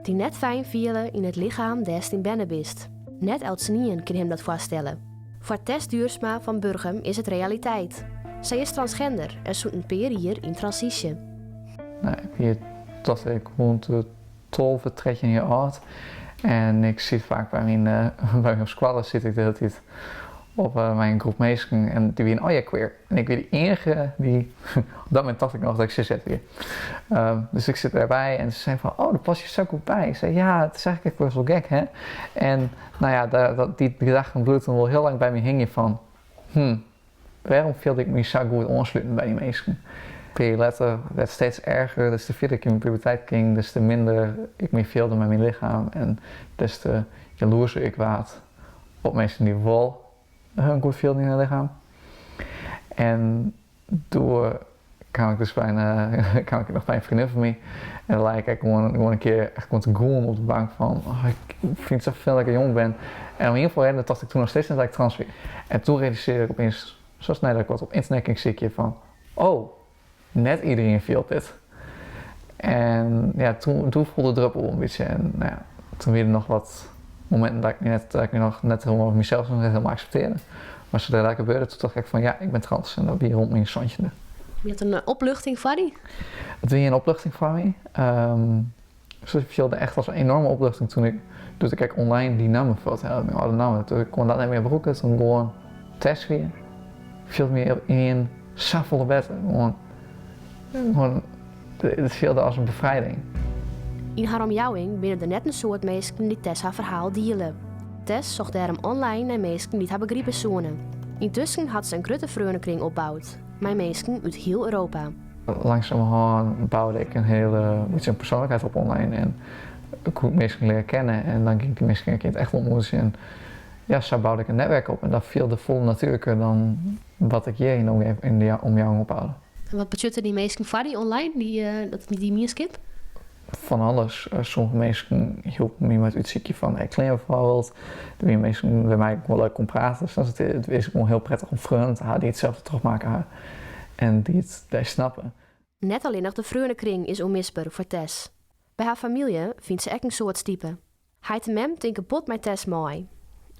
Dy net fijn fiele yn it lichem dêr'tst yn berne bist. Net eltsenien kin him dat foarstelle. Foar Tess Duursma fan Burgum is it realiteit. Sy is transgender en sûnt in pear jier yn transysje. Nou, ik wie tot ik rond de 12, 13 jaar oud. En ik sit faak by myn op skoalle sit ik de hiele tiid op mei in groep minsken en dy wiene allegear queer. En ik wie de iennige dy't, op dat momint tocht ik noch dat ik cishet wie. Dus ik sit dêrby en se sei fan, oh, dêr pas je sa goed by. Ik sei, ja, it is eigentlik ek bêst wol gek, hè? En no ja, dy gedachten bliuwt dan wol hiel lang by my hingjen fan, wêrom fielde ik my sa goed oansluten by dy minsken? In pear jier letter werd het steeds erger, des te fierder ik yn myn puberteit gyng, des te minder ik my fielde mei myn lichem en des te jaloerser ik waard op minsken dy't wol hun goed fielden yn har lichem. En doe kaam ik dus by in, kaam ik noch by in freondin fan my en dan lei ik ek gewoan in kear echt gewoan te gûlen op de bank fan oh, ik fyn it sa ferfelend dat ik in jonge bin. En om ien of oare reden tocht ik toen noch steeds net dat ik trans wie. En toen realisearde ik opeens, sa snel dat ik wat op ynternet ging sykjen fan oh, net iedereen fielt dit. En ja, toen foel de druppel wol in bytsje en no ja, toen wie der noch wat mominten dat ik my net, dat ik my noch net hielendal mysels noch net hielendal akseptearre. Mar sadree't dat gebeurde, toen tocht ik fan ja, ik bin trans en dat wie rûn myn santjinde. Wie dat in opluchting foar dy? It wie in opluchting foar my. It fielde echt as in enorme opluchting toen ik, doe't ik ek online dy namme fuorthelle, myn âlde namme, toen ik koe dat net mear brûke, toen gewoan Tess wie, fielde my ynienen safolle better. Gewoan, gewoan, it fielde as in befrijding. Yn har omjouwing binne der net in soad minsken dy't Tess har ferhaal diele. Tess socht dêrom online nei minsken dy't har begripe soene. Yntusken hat se in grutte freonekring opboud, mei minsken út hiel Europa. Langsumerhân boude ik in hiele bytsje in persoanlikheid op online en koe ik minsken leare kennen en dan gyng ik dy minsken ek yn it echt ontmoetsjen. En ja, sa boude ik in netwerk op en dat fielde folle natuerliker dan wat ik hjir yn de omjouwing opboude. En wat betsjutte dy minsken foar dy online, dy mienskip? Fan alles. Sommige minsken hielpen my mei it útsykjen fan klean bijvoorbeeld. Der wiene minsken wêrmei't ik wol leuk kon prate. Dus it is gewoan hiel prettich om freonen te hawwen dy't itselde trochmakke ha en dy't dy snappe. Net allinnich de freonekring is ûnmisber foar Tess. By har famylje fynt se ek in soad stipe. Heit en mem tinke bot mei Tess mei.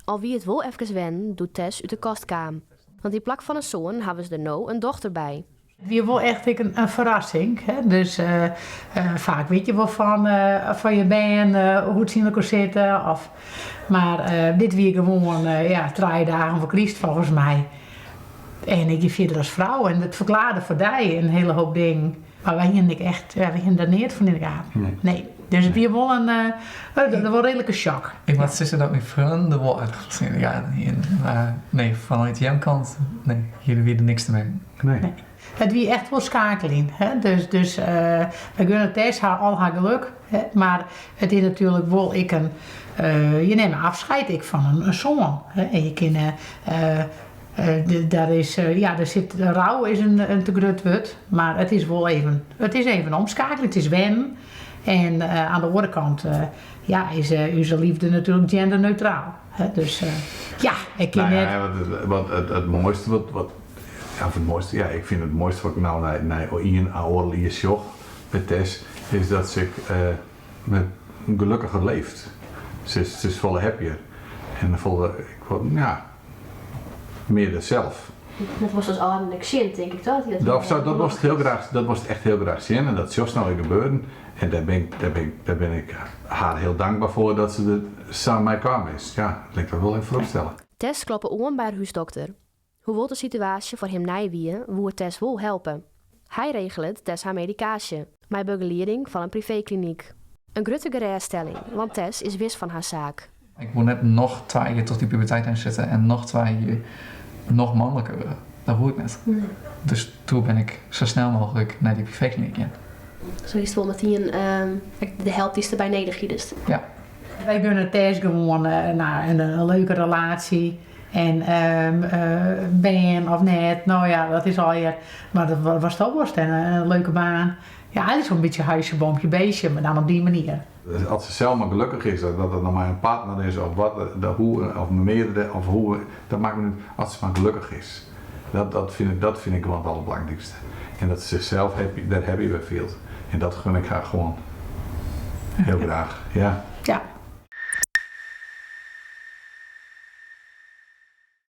Al wie it wol efkes wennen doe't Tess út de kast kaam. Want yn plak fan in soan hawwe se der no in dochter by. It wie wol echt ek in ferrassing. Dus faak witte je wol fan je bern hoe't se yn elkoar sitte. Of, mar dit wie gewoan ja, trije dagen foar kryst folgens my. En ik gie fierder as frou en it ferklearre foar dy in hiele hoop dingen. Mar wy hienen ek echt, ja, wy hienen der neat fan yn de gaten. Nee. Dus it wie wol in, wol reedlike shock. Ik moat sizze dat myn freonen der wol aardich wat yn de gaten hienen. Mar nee, fanút jim kant, nee, hjir wie der niks te merken. Nee. It wie echt wol skeakeljen. Hè? Dus wy gunne Tess har al har geluk. Hè? Mar it is natuerlik wol ek in, je nimme afscheid ek fan in soan. Hè? En je kinne, daar is, ja, der sit, rou is in te grut wurd, mar it is wol even, it is even omskeakeljen, it is wennen. En oan de oare kant ja, is ús leafde natuerlik genderneutraal. Hè? Dus ja, ik kin Nou net. ja, wat it moaiste wat, ja, of it moaiste, ja, ik fyn it moaiste wat ik no nei ien à oardel jier sjoch by Tess, is dat se ek gelukkiger leeft. Se is folle happier en folle, ja, mear harsels. Dat wolst as âlden ek sjen, tink ik, toch? Dat wolst hiel graach, dat wolst echt hiel graach sjen en dat sjochst no ek gebeuren. En dêr bin ik har hiel dankber foar dat se der sa mei kaam is. Ja, lit ik dat wol even foaropstelle. Tess kloppe oan by har húsdokter. Hoewol't de situaasje foar him nij wie, woe er Tess wol helpe. Hy regelet Tess har medikaasje, mei begelieding fan in priveeklinyk. In grutte gerêststelling, want Tess is wis fan har saak. Ik wol net noch twa jier troch dy puberteit hinne sitte en noch twa jier noch manliker wurde. Dat woe ik net. Dus doe bin ik sa snel mooglik nei dy priveeklinyk gien. Sa hiest wol metien de help dy'tst derby nedich hiest. Ja. Wy gunne Tess gewoan nou, in leuke relaasje. En bern of net, no ja, dat is allegear. Mar dat watsto wolst en in leuke baan. Ja, eigentlik zo'n bytsje huisje, boompje, beestje, mar dan op dy manier. As se sels mar gelokkich is, dat dat no mei in partner is of wat, hoe, of meardere, of hoe, dat makket my net út, as se mar gelokkich is. Dat fyn ik, dat fyn ik gewoan it alderbelangrykste. En dat se sichsels happy, dêr happy by fielt. En dat gun ik har gewoan. Hiel graach, ja. Ja.